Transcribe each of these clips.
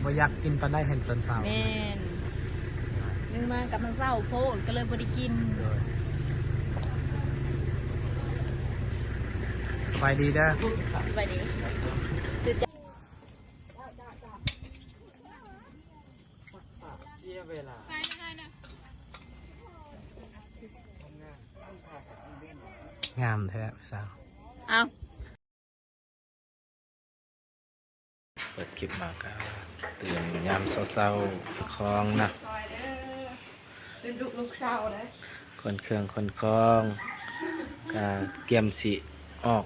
ບໍ່ຢາກກິນປານໃດຫັ້ນຕອນເຊົ້າ. ແມ່ນ ໜຶ່ງມາກຳລັງເຊົ້າໂພດ ກໍເລີຍບໍ່ໄດ້ກິນ. ໂດຍ ສະບາຍດີເດີ. ສະບາຍດີ. ງາມແທ້ຜູ້ສາວ. ເອົາ ເປີດຄລິບມາກໍຕື່ນຍາມເຊົ້າໆ ຂອງນະ ຕື່ນລຸກໆ ເຊົ້າເດີ ຂົນເຄື່ອງຂົນຂອງ ກໍກຽມຊິອອກ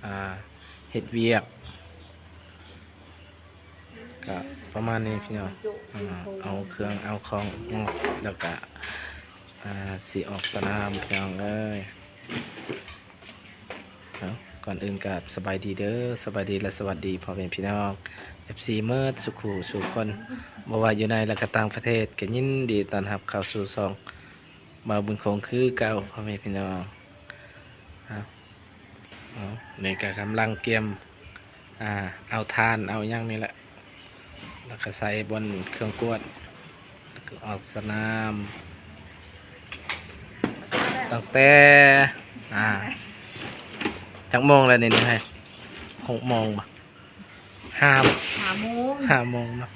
ອ່າ ເຮັດວຽກ ກະປະມານນີ້ພີ່ນ້ອງ. ເອົາເຄື່ອງເອົາຂອງອອກ ແລ້ວກະ ອ່າ ຊິອອກສະໜາມພີ່ນ້ອງເອີຍ. ເອົາ ກ່ອນອື່ນກະສະບາຍດີເດີ ສະບາຍດີ ແລະ ສະຫວັດດີພໍ່ແມ່ພີ່ນ້ອງ ເອັຟຊີ ເໝິດສູ່ຄູ່ສູ່ຄົນ ບໍ່ວ່າຢູ່ໃນ ແລະ ກະຕ່າງປະເທດ ກະຍິນດີຕ້ອນຮັບເຂົ້າສູ່ຊ່ອງບ່າວບຸນຄົງຄືເກົ່າ ພໍ່ແມ່ພີ່ນ້ອງ. ເອົາ ເອົາ ນີ້ກະກຳລັງກຽມ ອ່າ ເອົາຖ່ານເອົາຫຍັງນີ້ແຫຼະ ແລ້ວກະໃສ່ບ່ອນເຄື່ອງກວດ ແລ້ວກະອອກສະໜາມ ຕັ້ງແຕ່ ອ່າ ຈັກໂມງແລ້ວນີ້ ນີ້ໃຫ້ ຫົກໂມງບໍ່? ຫ້າ ຫ້າໂມງ ຫ້າໂມງເນາະ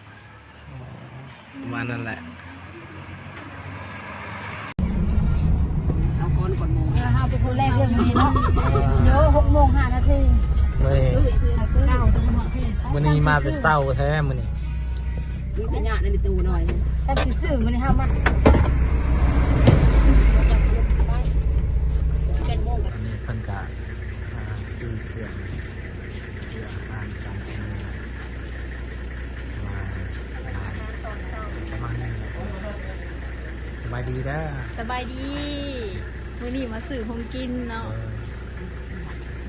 ປະມານນັ້ນແຫຼະ. ເອົາກ່ອນກ່ອນໂມງ ເອີ ເຮົາເປັນຄົນແລກເລື່ອງນີ້ເນາະ. ໂຍ ຫົກໂມງຫ້ານາທີ ເວີຍ ມື້ນີ້ມາແຕ່ເຊົ້າແທ້ມື້ນີ້ ມີພະຍາດໃນຕູ້ໜ້ອຍ ແຕ່ຊິຊື້ມື້ນີ້ເຮົາມາ ແປດໂມງ ອັນນີ້ເພິ່ນກະ ອ່າ ຊື້ເຄື່ອງ ເພື່ອອາຫານການກິນ ປະມານນີ້. ສະບາຍດີເດີ. ສະບາຍດີ. ມື້ນີ້ມາຊື້ຂອງກິນເນາະ. ເອີ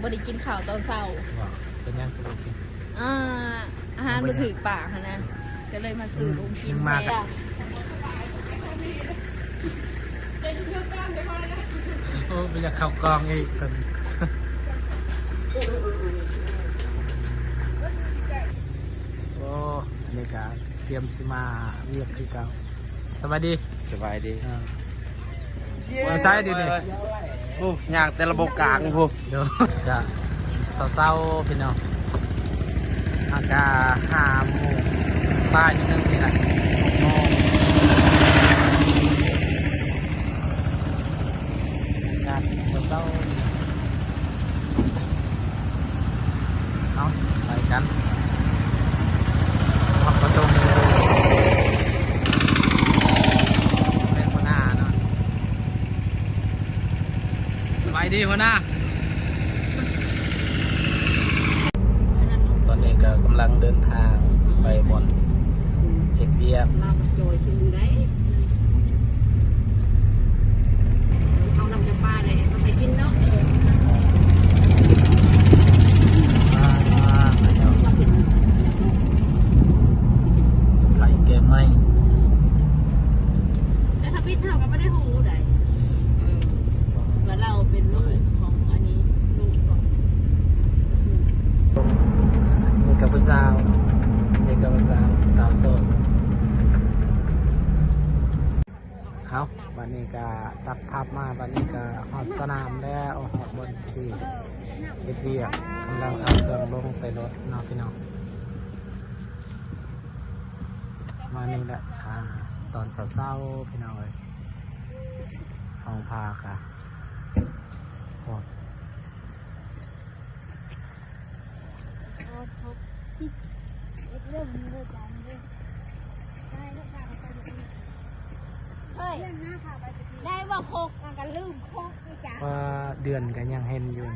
ບໍ່ໄດ້ກິນເຂົ້າຕອນເຊົ້າ. ເປັນຫຍັງຄືບໍ່ກິນ? ອ່າ ອາຫານບໍ່ຖືກປາກຫັ້ນນະ ກໍເລີຍມາຊື້ຂອງກິນແທນ. ໂອ້ ບໍ່ຢາກເຂົ້າກ້ອງອີກ. ໂອ້ ອັນນີ້ກະກຽມຊິມາວຽກຄືເກົ່າ. ສະບາຍດີ. ສະບາຍດີ. ເອີ ໄປໃສດີນີ້? ໂອ້ ຍ່າງແຕ່ລະບົກກາງພຸ້ນ. ໂດຍ ກະເຊົ້າໆ ພີ່ນ້ອງ ອາກາດຫ້າໂມງປາຍໜຶ່ງນີ້ແຫຼະ ຫົກໂມງ ອາກາດເຊົ້າໆ ເອົາ ໄປກັນ ຮັບປະສົງແມ່ນຫົວໜ້າເນາະ. ສະບາຍດີຫົວໜ້າ. ຕອນນີ້ກໍກຳລັງເດີນທາງໄປບ່ອນເຮັດວຽກ. ລາວກໍຈ່ອຍຊື່ໄດ໋ ເອົານ້ຳຈຳປາໄດ້ມາໃຫ້ກິນເນາະ. ໄຂ່ແກງໃໝ່ ແຕ່ທຳອິດເຮົາກໍບໍ່ໄດ້ຮູ້ໃດ໋ ເອີ ວ່າລາວເປັນລູກຂອງອັນນີ້ ລູກຂອງ ນີ້ກໍຜູ້ສາວ ນີ້ກໍຜູ້ສາວ ສາວໂສດ. ເອົາ ບັດນີ້ກໍຕັດພາບມາ ບັດນີ້ກໍຮອດສະໜາມແລ້ວ ຮອດບ່ອນທີ່ເຮັດວຽກ ກຳລັງເອົາເຄື່ອງລົງໃສ່ລົດເນາະພີ່ນ້ອງ. ມານີ້ແຫຼະ ອ່າ ຕອນເຊົ້າໆ ພີ່ນ້ອງເອີຍ ຫ້ອງພັກ ໂອ້ ເຮີ້ຍ ໄດ້ບໍ່ຄົກ ມັນກໍລືມຄົກອີກຈ້ະ ວ່າເດືອນກໍຍັງເຫັນຢູ່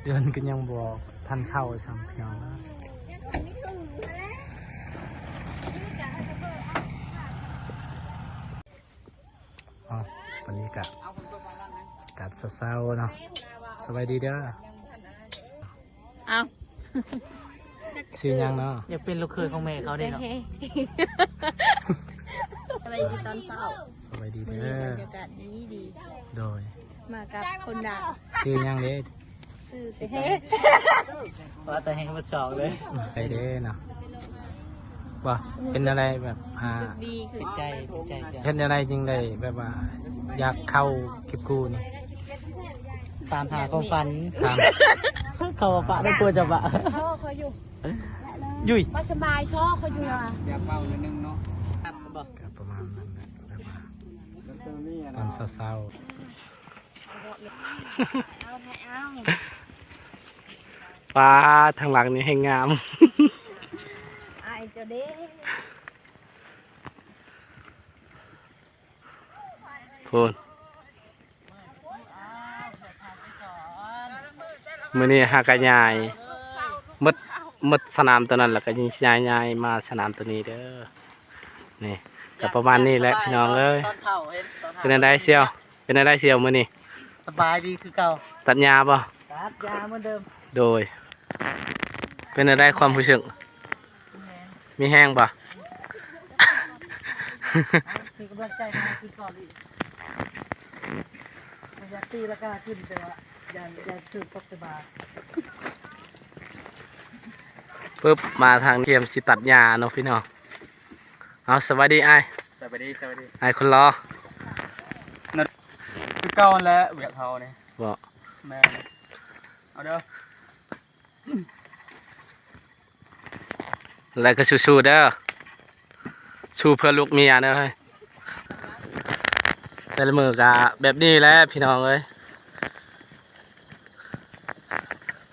ເດືອນກໍຍັງບໍ່ທັນເຂົ້າຊ້ຳ ພີ່ນ້ອງ. ເອົາ ບັນຍາກາດ ກາດເຊົ້າໆເນາະ. ສະບາຍດີເດີ. ເອົ້າ ຊື່ຫຍັງເນາະ? ຢາກເປັນລູກເຂີຍຂອງແມ່ເຂົາເດ້ເນາະ. ສະບາຍດີຕອນເຊົ້າ. ສະບາຍດີເດີ. ມື້ນີ້ບັນຍາກາດດີໆ. ໂດຍ. ມາກັບຄົນດັງ. ຊື່ຫຍັງເດ້? ຊື່ແຕ່ແຮງ. ວ່າແຕ່ແຮງໝົດສອງເລີຍ. ໄປເດ້ເນາະ. ວ່າເປັນແນວໃດ ແບບ ອ່າ ຮູ້ສຶກດີຂຶ້ນ ເປັນໃຈ ເປັນໃຈ ເຮັດແນວໃດຈຶ່ງໄດ້ແບບວ່າຢາກເຂົ້າເກັບກູ້ນີ້? ຕາມຫາຄວາມຝັນ ຕາມ ເຂົາວ່າປະໄດ້ ເຂົາວ່າປະ ຢູ່ ຢູ່ ບໍ່ສະບາຍ ຊໍເຂົາຢູ່ ຢາກເວົ້າໜ້ອຍໜຶ່ງເນາະ ກໍປະມານນັ້ນແຫຼະ ແບບວ່າຕອນເຊົ້າໆ ເອົາ ຖ່າຍເອົາ ປາ ທາງຫຼັງນີ້ແຮ່ງງາມ ອາຍເຈົ້າເດ້ ພຸ້ນ ມື້ນີ້ຫາກະຍ້າຍໝົດ ໝົດສະໜາມໂຕນັ້ນ ແລ້ວກະຍັງຍ້າຍ ຍ້າຍມາສະໜາມໂຕນີ້ເດີ. ນີ້ກໍປະມານນີ້ແຫຼະພີ່ນ້ອງເອີຍ. ຕອນເຖົ້າເຫັນ ຕອນເຖົ້າ ເປັນຈັ່ງໃດສ່ຽວ? ເປັນຈັ່ງໃດສ່ຽວມື້ນີ້? ສະບາຍດີຄືເກົ່າ. ຕັດຫຍ້າບໍ່? ຕັດຫຍ້າເໝືອນເດີມ. ໂດຍ. ເປັນຈັ່ງໃດຄວາມຮູ້ສຶກ? ມີແຮງ ມີແຮງບໍ່? ເປັນກຳລັງໃຈໃຫ້ຄືເກົ່າອີກ. ບໍ່ຢາກຕີລາຄາຂຶ້ນ ແຕ່ວ່າຢ້ານ ຢ້ານຖືກຕົກໃສ່ບາ. ປຶບ ມາທາງ ກຽມຊິຕັດຫຍ້າເນາະພີ່ນ້ອງ. ເອົາ ສະບາຍດີອ້າຍ. ສະບາຍດີ ສະບາຍດີ ອ້າຍຄົນຫຼໍ່. ຄືເກົ່າຫັ້ນແຫຼະ ວຽກເຮົານີ້. ບໍ່? ແມ່ນ. ເອົາເດີ. ແລ້ວກໍສູ້ໆເດີ ສູ້ເພື່ອລູກເມຍເດີ. ແຕ່ລະມື້ກໍແບບນີ້ແຫຼະພີ່ນ້ອງເອີຍ.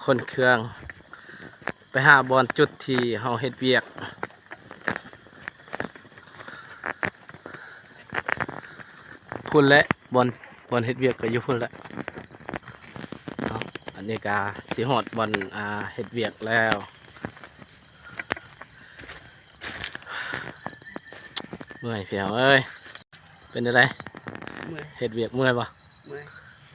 ຂົນເຄື່ອງໄປຫາບ່ອນຈຸດທີ່ເຮົາເຮັດວຽກ ພຸ້ນແຫຼະ ບ່ອນ ບ່ອນເຮັດວຽກກໍຢູ່ພຸ້ນແຫຼະເນາະ. ອັນນີ້ກໍຊິຮອດບ່ອນ ອ່າ ເຮັດວຽກແລ້ວ. ເມື່ອຍພີ່ນ້ອງເອີຍ. ເປັນຈັ່ງໃດ? ເມື່ອຍ. ເຮັດວຽກເມື່ອຍບໍ່? ເມື່ອຍ.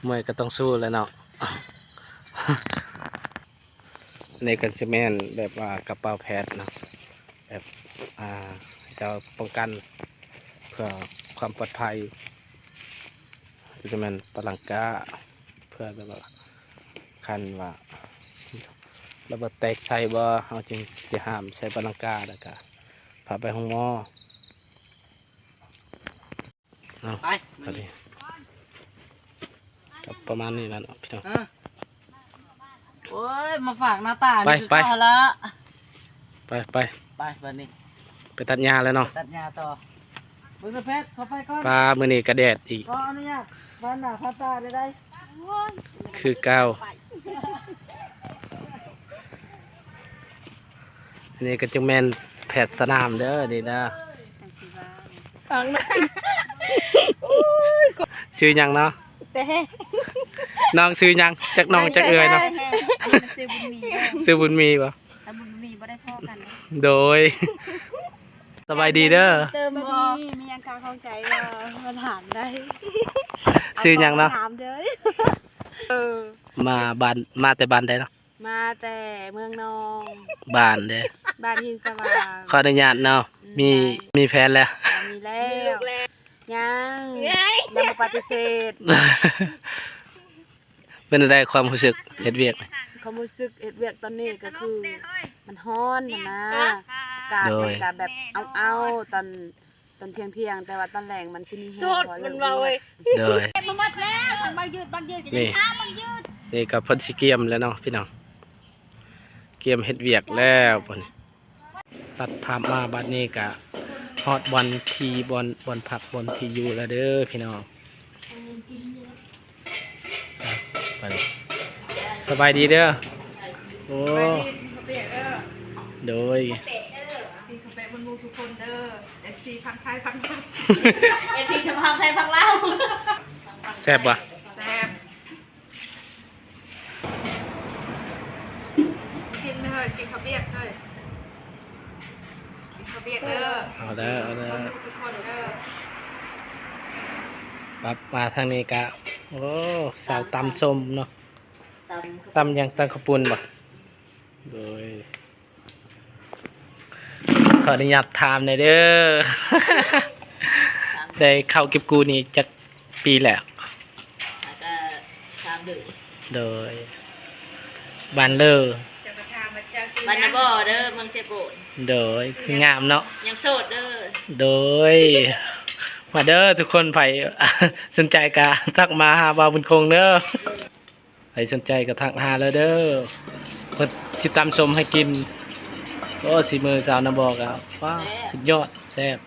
ເມື່ອຍກໍຕ້ອງສູ້ແຫຼະເນາະ. ອັນນີ້ກໍຊິແມ່ນແບບວ່າກະເປົາແພດເນາະ ແບບ ອ່າ ເຈົ້າປ້ອງກັນເພື່ອຄວາມປອດໄພ ກໍຈະແມ່ນປະລັງກາ ເພື່ອແບບວ່າ ຄັນວ່າລະເບີດແຕກໃສ່ບໍ່ ເຮົາຈຶ່ງຊິຫ້າມໃສ່ປະລັງກາ ແລ້ວກະພາໄປໂຮງໝໍ. ເອົາ ໄປ ພໍດີ ກໍປະມານນີ້ແຫຼະເນາະພີ່ນ້ອງ. ເອີ ໂອ້ຍ ມາຝາກໜ້າຕາ ໄປ ນີ້ຄື ໄປ ເກົ່າລະ. ໄປ ໄປ ໄປ ບາດນີ້ ໄປຕັດຫຍ້າແລ້ວເນາະ ຕັດຫຍ້າຕໍ່. ເບິ່ງເດີແພດ ຂໍໄປກ່ອນ ປາ ມື້ນີ້ກະແດດອີກ. ຂໍອະນຸຍາດ ບານໜ້າພາຕາໄດ້ ຄືເກົ່າ. ອັນນີ້ກໍຈຶ່ງແມ່ນແພດສະໜາມເດີ ນີ້ເດີ. ຊື່ຫຍັງເນາະ? ແຕ່ແຮງ. ນ້ອງຊື່ຫຍັງ? ຈັກນ້ອງຈັກເອື້ອຍເນາະ? ອັນນີ້ມັນຊື່ບຸນມີເດີ. ຊື່ບຸນມີບໍ່? ຖ້າບຸນມີບໍ່ໄດ້ພໍ້ກັນເດີ. ໂດຍ. ສະບາຍດີເດີ. ເຕີມບໍ່? ມີຫຍັງຄາຂ້ອງໃຈບໍ່? ມາຖາມໄດ້. ຊື່ຫຍັງເນາະ? ມາຖາມເດີ. ເອີ ມາບ້ານ ມາແຕ່ບ້ານໃດເນາະ? ມາແຕ່ເມືອງນອງ. ບ້ານເດ? ບ້ານຫີນສະຫວ່າງ. ຂໍອະນຸຍາດເນາະ. ອືມ ມີ ໄດ້ ມີແຟນແລ້ວ? ມີແລ້ວ. ຍັງ ຍັງບໍ່ປະຕິເສດ. ເປັນຈັ່ງໃດຄວາມຮູ້ສຶກເຮັດວຽກ? ຄວາມຮູ້ສຶກເຮັດວຽກຕອນນີ້ກໍຄືມັນຮ້ອນຫັ້ນນາ. ອາກາດມັນກະແບບເອົາໆ ຕອນ ຕອນທ່ຽງໆ ແຕ່ວ່າຕອນແລງມັນຊິມີແຮງ. ມັນເວົ້າເວີຍ. ໂດຍ. ເກັບມາໝົດແລ້ວ ທັງບັກຍືດ ບັກຍືດກໍຍັງຄາບັກຍືດ. ນີ້ກໍເພິ່ນຊິກຽມແລ້ວເນາະພີ່ນ້ອງ ກຽມເຮັດວຽກແລ້ວ. ຕັດພາບມາບັດນີ້ກະຮອດບ່ອນທີ່ ບ່ອນ ບ່ອນພັກ ບ່ອນທີ່ຢູ່ແລ້ວເດີພີ່ນ້ອງ. ໄປ ສະບາຍດີເດີ. ໂອ້ ສະບາຍດີ ກິນເຂົ້າປຽກເດີ. ໂດຍ ກິນເຂົ້າປຽກເບິ່ງໝູ່ທຸກຄົນເດີ ເອັຟຊີ ທັງໄທທັງລາວ. ເອັຟຊີ ທັງໄທທັງລາວ. ແຊບບໍ່? ແຊບ. ກິນເດີ ກິນເຂົ້າປຽກເດີ. ກິນເຂົ້າປຽກເດີ. ເອົາເດີ ເອົາເດີ ທຸກຄົນເດີ. ປັບມາທາງນີ້ກະ ໂອ້ ສາວຕຳສົ້ມເນາະ. ຕຳ ຕຳຫຍັງ? ຕຳເຂົ້າປຸ້ນບໍ່? ໂດຍ. ຂໍອະນຸຍາດຖາມແດ່ເດີ ໄດ້ເຂົ້າເກັບກູ້ນີ້ຈັກປີແລ້ວ? ອາ ກະສາມເດືອນ. ໂດຍ. ບ້ານເລີ? ບ້ານນາບໍ່ເດີ ເມືອງເຊໂປນ. ໂດຍ ຄືງາມເນາະ ຍັງໂສດເດີ. ໂດຍ ມາເດີທຸກຄົນ ໃຜສົນໃຈກະທັກມາຫາບ່າວບຸນຄົງເດີ. ໃຜສົນໃຈກໍທັກຫາເລີຍເດີ ເພິ່ນຊິຕຳສົ້ມໃຫ້ກິນ. ໂອ້ ສີມືສາວນາບໍກະ ວ້າວ ແຊບ ສຸດຍອດ ແຊບ.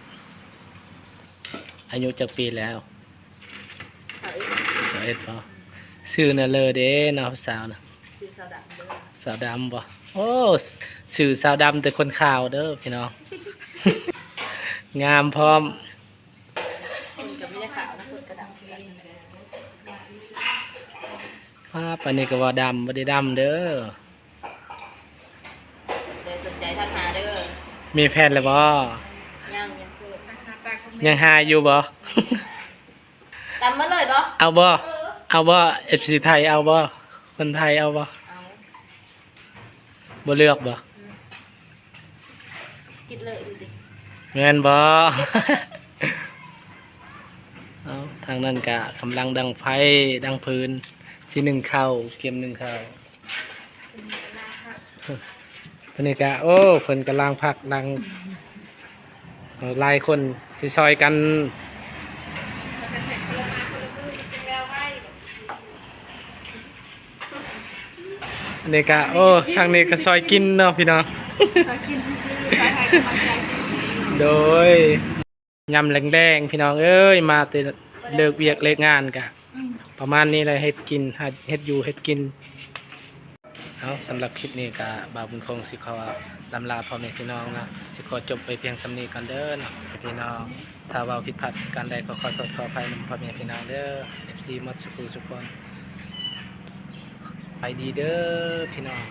ອາຍຸຈັກປີແລ້ວ? ຊາວເອັດ ຊາວເອັດບໍ? ຊື່ນະເລີເດ້ເນາະ ຜູ້ສາວນະ? ຊື່ສາວດຳເດີ. ສາວດຳບໍ? ໂອ້ ຊື່ສາວດຳແຕ່ຄົນຂາວເດີພີ່ນ້ອງ ງາມພ້ອມ. ຄົນກໍມີແຕ່ຂາວນະ ຄົນກໍດຳຄືກັນ. ປ້າ ປານນີ້ກໍວ່າດຳ ບໍ່ໄດ້ດຳເດີ. ໃຜສົນໃຈທັກຫາເດີ. ມີແຟນແລ້ວບໍ່? ຍັງ ຍັງໂສດ. ຍັງຫາຢູ່ບໍ່? ຕຳມາເລີຍບໍ່? ເອົາບໍ່? ເອີ ເອົາບໍ່? ເອັຟຊີໄທເອົາບໍ່? ຄົນໄທເອົາບໍ່? ເອົາ. ບໍ່ເລືອກບໍ່? ອືມ ຄິດເລີຍຢູ່ຕິ. ແມ່ນບໍ່? ເອົາ ທາງນັ້ນກະກຳລັງດັງໄຟ ດັງຟືນ ຊິໜຶ້ງເຂົ້າ ກຽມໜຶ້ງເຂົ້າ. ອັນນີ້ກະ ໂອ້ ເພິ່ນກຳລັງພັກ ຫຼັງ ເອີ ຫຼາຍຄົນຊິຊ່ອຍກັນ. ອັນນີ້ກະ ໂອ້ ທາງນີ້ກະຊ່ອຍກິນເນາະພີ່ນ້ອງ. ຊ່ອຍກິນຊື່ໆ ຊ່ອຍໃຫ້ກຳລັງໃຈກິນ. ໂດຍ ຍາມແລງໆ ພີ່ນ້ອງເອີຍ ມາແຕ່ເລີກວຽກເລີກງານກະ ອືມ ປະມານນີ້ແຫຼະ ເຮັດກິນ ເຮັດຢູ່ເຮັດກິນ. ເອົາ ສຳລັບຄລິບນີ້ກະ ບ່າວບຸນຄົງຊິຂໍລຳລາພໍ່ແມ່ພີ່ນ້ອງເນາະ ຊິຂໍຈົບໄວ້ພຽງສ່ຳນີ້ກ່ອນເດີເນາະພີ່ນ້ອງ. ຖ້າເວົ້າຜິດພາດປະການໃດກໍຂໍໂທດຂໍອະໄພນຳພໍ່ແມ່ພີ່ນ້ອງເດີ ເອັຟຊີໝົດສູ່ຜູ້ສູ່ຄົນ. ໄປດີເດີພີ່ນ້ອງ.